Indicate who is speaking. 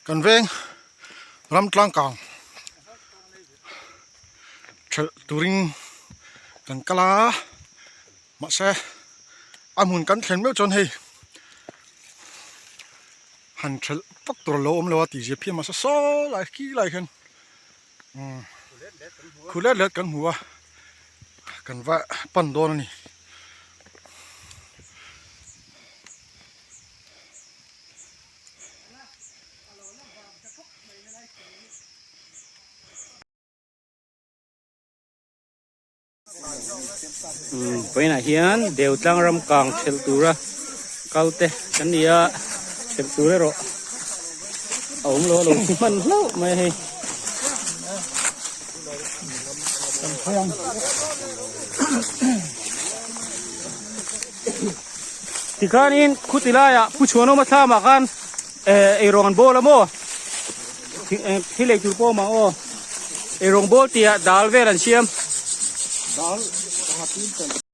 Speaker 1: Kan veng ram tlang kang thelh turin kan kal a mahse a hmun kan thlen meuh chuan hei han thelh vak tur a lo awm lo a tih zia phian mahse saw lai khi lai khian umm khu let let kan hmu a kan va pan dawn a ni.
Speaker 2: Vawiinah hian Deutlang ram kang thelh tura kal te kan ni a, thelh tur erawh a awm lo a lo thi hman hlauh mai a hei. Tikhanin khuti laiah Pu Chhuanawma thlamah khan eirawng an bawl a maw? Thil ei tur pawh awm ang aw. Eirawng bawl tihah dal vel an siam.
Speaker 1: Dal pakhat in kan.